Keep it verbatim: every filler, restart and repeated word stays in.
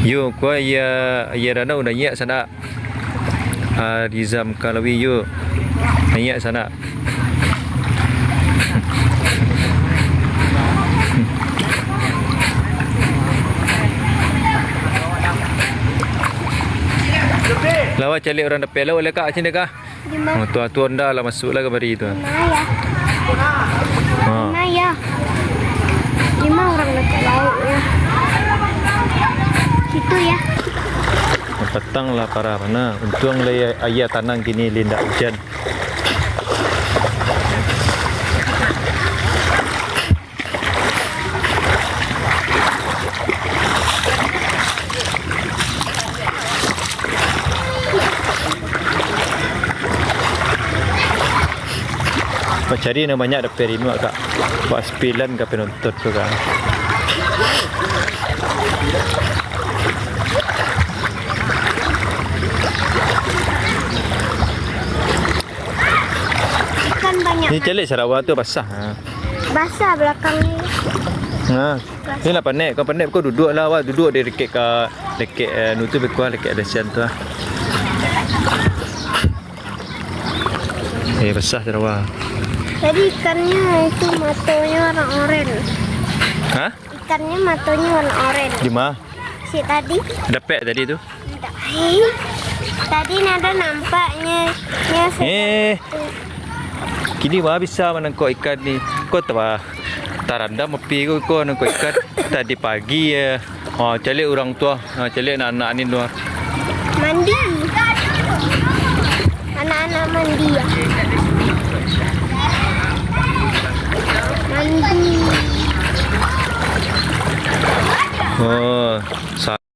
Yo, kua iya, iya danau naiak sanak. Ah, Rizam Kalawi, yo. Naiak sanak. Lawa caliak urang dapek lawa lekak sini kah? Di ma-, oh, tu, tu Honda lah masuk lah kamari tu. Di ma, ya? Ha. Di ma, ya? Di ma urang dakek lauk, ya? Situ, ya? Patang lah parah bana. Untuang lai aia tanang kini, lai indak ujan. Bacari nan banyak dapek rinuak, Kak. Buat spilan ka penonton tu, Kak. Ikan banyak. Ni caliak sarawa tu basah. Ha. Basah balakang ni. Ha. Ni lah panek, kau panek kau duduak lah, awak duduak di dakek ka, dakek, eh, nu tu beko, dakek dasian tu lah. Eh, basah sarawa. Tadi ikannya itu matonyo warna oren. Ha? Ikannya matonyo warna oren. Di ma? Si tadi. Dapek tadi tu? Indak. Tadi nada nampaknya, nya se- Eh. Kini mah bisa manangkok ikan ni. Ko ta-, tarandam api ko, ko nangkok ikan. Tadi pagi ya. Ha, caliak urang tu ah. Ha, caliak anak-anak ni tu ah. Mandi. Anak-anak mandi ya. Mandi. Oh, sa-